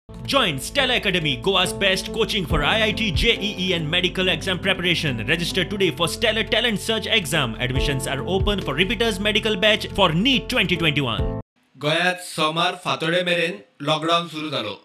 Join Stella Academy, Goa's best coaching for IIT, JEE and medical exam preparation. Register today for Stellar Talent Search exam. Admissions are open for repeaters medical batch for NEET 2021. गोंयांत सोमार फांतोडे मेरेन lockdown सुरू जालो.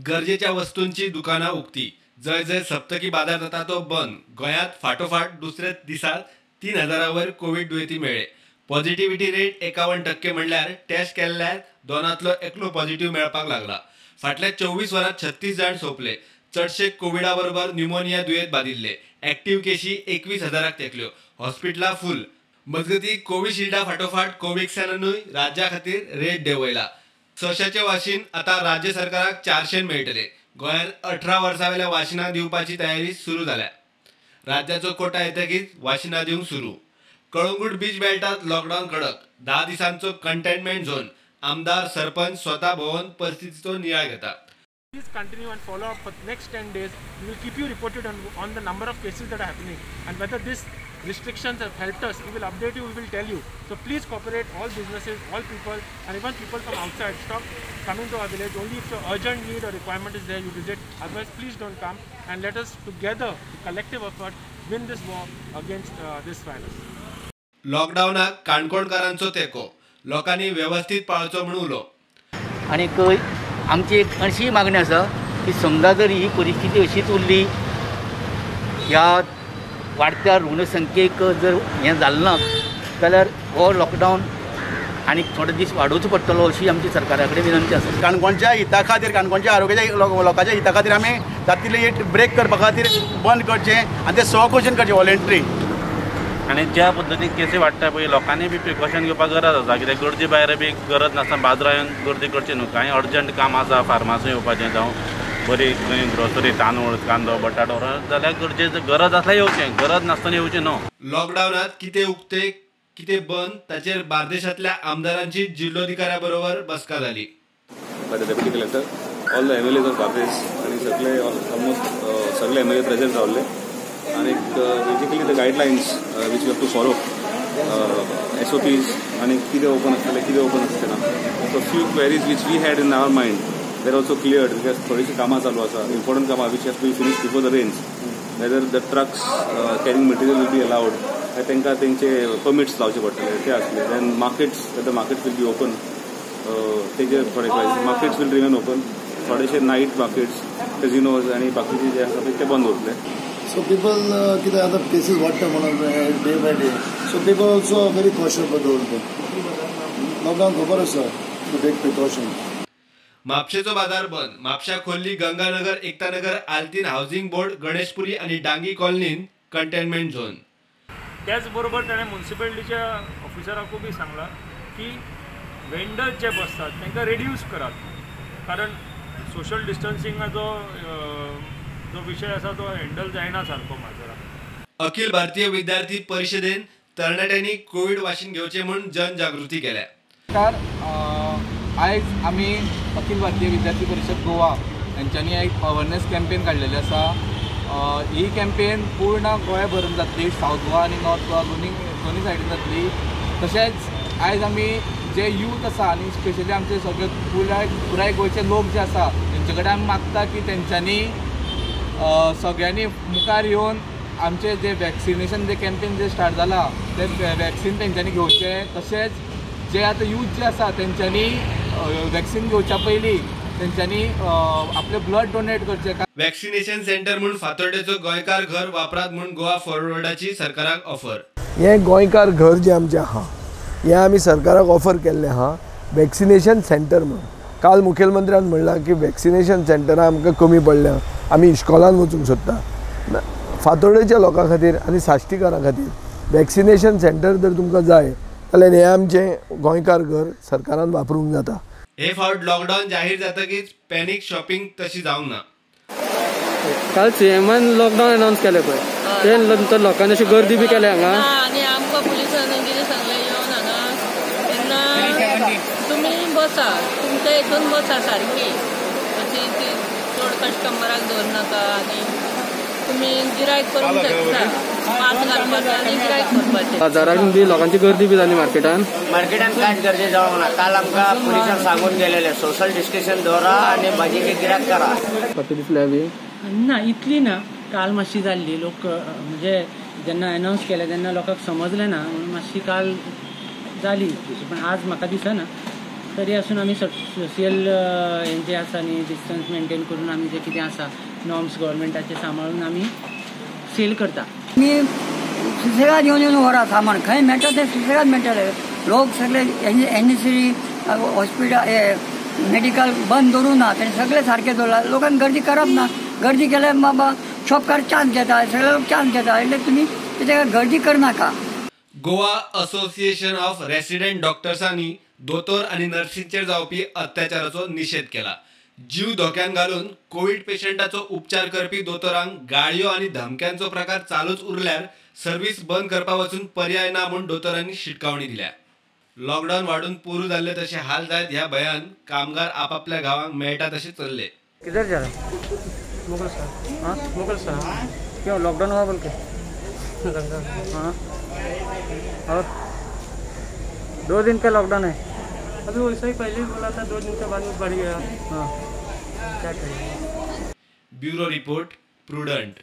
गरजेच्या वस्तूंची दुकानां उक्ती. जंय जंय सप्तकी बाजार जाता तो बंद. गोंयांत फाटोफाट दुसऱ्या दिसा 3000 वयर कोवीड दुयेंती मेळ्ळे. पॉझिटिव्हिटी रेट 51% म्हणल्यार टेस्ट केल्ल्या दोनांतलो एकलो पॉझिटिव्ह मेळपाक लागला. फाटल्या 24 वरांत 36 जाण सोंपले. चडशे कोविडा बरोबर न्युमोनिया दुयेंत बादिल्ले. ऍक्टिव्ह केशी 21,000 तेंकल्यो. हॉस्पिटलां फूल. मजगतीं कोविशिल्डा फाटोफाट कोव्हॅक्सिनानूय राज्या खातीर रेट देंवयला. 600 वाशीन आतां राज्य सरकाराक 400 मेळटले. गोंयांत 18 वर्सां वयल्या वाशिनां दिवपाची तयारी सुरू जाल्या. राज्याचो कोटा येतकीच वाशिनां दिवंक सुरू. कळंगूट बीच बेल्टांत लॉकडावन कडक. 10 दिसांचो कंटेनमेंट झोन. आमदार सरपंच स्वता भोंवन परिस्थितीचो नियाळ घेता. Please continue and follow up for the next 10 days. We will keep you reported on the number of cases that are happening and whether these restrictions have helped us. We will update you, we will tell you. So please cooperate, all businesses, all people, and even people from outside. Stop coming to our village. Only if your urgent need or requirement is there, you visit. Otherwise, please don't come. And let us together, the collective effort, win this war against this virus. लॉकडावनाक काणकोणकारांचो तेंको. लोकांनी व्यवस्थीत पाळचो म्हूण उलो. आनीक आमची एक अशी मागणी आसा की समजा जर ही परिस्थिती अशीच उरली, ह्या वाडट्या रुग्णसंख्येक जर हें जालें ना जाल्यार हो लॉकडावन आनीक थोडे दीस वाडोवचो पडटलो अशी आमची सरकारा कडेन विनंती आसा. काणकोणच्या हिता खातीर, काणकोणच्या आरोग्याच्या लोकांच्या हिता खातीर आमी जातले एक ब्रेक करपा खातीर बंद करचें आनी तें स्वघोशण करचें वॉलेंट्री. आनी ज्या पद्दतीन केसी वाडटा पळय लोकांनी बी प्रिकॉशन घेवपाक गरज आसा. कित्याक गर्दी भायर बी गरज नासतना बाजारान येवन गर्दी करची न्हू. कांय अर्जंट काम आसा फार्मासूय येवपाचें, जावं बरी खंय ग्रोसरी तांदूळ कांदो बटाटो जाल्यार गरजेचो गरज आसल्यार येवचें, गरज नासतना येवचें न्हू. लॉकडावनांत कितें उक्तें कितें बंद ताचेर बार्देशांतल्या आमदारांची जिल्लोधिकाऱ्या बरोबर बसका जाली. By the deputy collector, all the MLAs of Bardez आनी सगळे ऑलमोस्ट सगळे एमएलए प्रेझेंट रावले. आनी basically the guidelines which you have to follow, SOPs आनी कितें ओपन आसतलें कितें ओपन आसचें ना. So few queries which we had in our mind they're also cleared because थोडीशीं कामां चालू आसा, इम्पॉर्टंट कामां which have to be finish before the rains. Whether the trucks carrying material will be allowed, तांकां तेंचे permits लावचे पडटले ते आसले. Then markets, the markets will be open, तेजेर थोडे मार्केट्स will remain open. थोडेशे नायट मार्केट्स, कॅझिनोज आनी बाकीचे जे आसा ते बंद उरतले. So people कितें आतां केसीस वाडटा म्हणून day by day, so people also very cautious about the whole thing. लोकांक खबर आसा टू टेक प्रिकॉशन. म्हापशेचो बाजार बंद. म्हापशा खोर्ली, गंगानगर, एकतानगर, आल्तीन हावसिंग बोर्ड, गणेशपुरी आनी डांगी कॉलनीन कंटेनमेंट झोन. त्याच बरोबर ताणें म्युनिसिपालिटीच्या ऑफिसराकूय बी सांगलां की वेंडर्स जे बसतात तांकां रेड्यूस करात, कारण सोशल डिस्टन्सिंगाचो जो विशय आसा तो हँडल जायना सारको माजरा. अखिल भारतीय विद्यार्थी परिषदेन तरणाट्यांनी कोवीड वाशीन घेवचें म्हूण जनजागृती केल्या. नमस्कार, आयज आमी अखिल भारतीय विद्यार्थी परिषद गोवा हेंच्यांनी एक अवेरनेस कॅम्पेन काडलेली आसा. ही कॅम्पेन पूर्ण गोंय भरून जातली, सावथ गोवा आनी नॉर्थ गोवा दोनी सायडीन जातली. तशेंच आयज आमी जे यूथ आसा आनी स्पेशली आमचे सगळे पुराय गोंयचे लोक जे आसा तेंचे कडेन आमी मागता की तेंच्यांनी सगळ्यांनी मुखार येवन आमचे जे वॅक्सिनेशन जे कॅम्पेन जे स्टार्ट जाला ते वॅक्सिन तेंच्यांनी घेवचें. तशेंच जे आतां यूथ जे आसा तेंच्यांनी वॅक्सिन घेवच्या पयलीं तेंच्यांनी आपलें ब्लड डोनेट करचें. वॅक्सिनेशन सेंटर म्हूण फातोर्डेचो गोंयकार घर वापरात म्हूण गोवा फॉरवर्डाची सरकाराक ऑफर. हें गोंयकार घर जें आमचें आहा हें आमी सरकाराक ऑफर केल्लें आहा वॅक्सिनेशन सेंटर म्हूण. काल मुखेलमंत्र्यान म्हणलां की वॅक्सिनेशन सेंटरां आमकां कमी पडल्या, आमी इश्कोलान वचूंक सोदता. फातोर्डेच्या लोकां खातीर आनी साश्टीकारां खातीर वॅक्सिनेशन सेंटर जर तुमकां जाय जाल्यार हें आमचें गोंयकार घर सरकारान वापरूंक जाता. हे फावट लॉकडावन जाहीर जातकीच पॅनिक शॉपिंग तशी जावंक ना. काल सीएमान लॉकडावन अनावन्स केलें पळय, ते नंतर लोकांनी अशी गर्दी बी केल्या हांगा. आनी आमकां पुलिसांनी कितें सांगलें येवन हांगा तेन्ना तुमी बसा, तुमच्या हितून बसा सारकी, अशी ती चड कस्टमराक दवरनाका आनी तुमी गिरायक करूंक शकता. मास्क घालपाचो आनी गिरायक करपाचें. बाजारान बी लोकांची गर्दी बी जाली मार्केटान. मार्केटान कांयच गर्दी जावंक ना. काल आमकां पुलिसान सांगून गेलेले सोशल डिस्टन्सिंग दवरा आनी भाजीचे गिरायक करा. दिसल्या बी ना इतली ना, काल मातशी जाल्ली. लोक म्हणजे जेन्ना अनावन्स केलें तेन्ना लोकांक समजलें ना म्हणून मातशी काल जाली इतलीशी, पण आज म्हाका दिसना. तरी आसून आमी सोशियल हें जें आसा न्ही डिस्टन्स मेंटेन करून आमी जें कितें आसा नॉर्म्स गव्हर्मेंटाचे सांबाळून आमी सेल करता. आमी सुसेगाद येवन येवन व्हरा सामान, खंय मेळटा तें सुसेगाद मेळटलें. लोक सगळे एन सी हॉस्पिटल मेडिकल बंद दवरूं ना, तेणें सगळें सारकें दवरलां. लोकांक गर्दी करप ना, गर्दी केल्यार बाबा शॉपकार चान्स घेता, सगळे लोक चान्स घेता, એટલે तुमी तेच्या गर्दी करनाका. गोवा असोसिएशन ऑफ रेसिडेंट डॉक्टर्सांनी दोतोर आनी नर्सींचेर जावपी अत्याचाराचो निशेध केला. जीव धोक्यान घालून कोविड पेशंटाचो उपचार करपी दोतोरांक गाळयो आनी धमक्यांचो प्रकार चालूच उरल्यार सर्वीस बंद करपा वचून पर्याय ना म्हूण दोतोरांनी शिटकावणी दिल्या. लॉकडावन वाडून पुरू जाल्ले तशे हाल जायत ह्या भंयान कामगार आपापल्या गांवांक मेळटा तशे चल्ले. किधर जा रहा? मुगल सर. हाँ मुगल सर. क्यों लॉकडाउन हुआ बोल के? हाँ और 2 दिन का लॉकडाउन है अभी. वैसा ही पहले ही बोला था, 2 दिन के बाद में बढ़ गया. हाँ क्या करें. Bureau report, Prudent.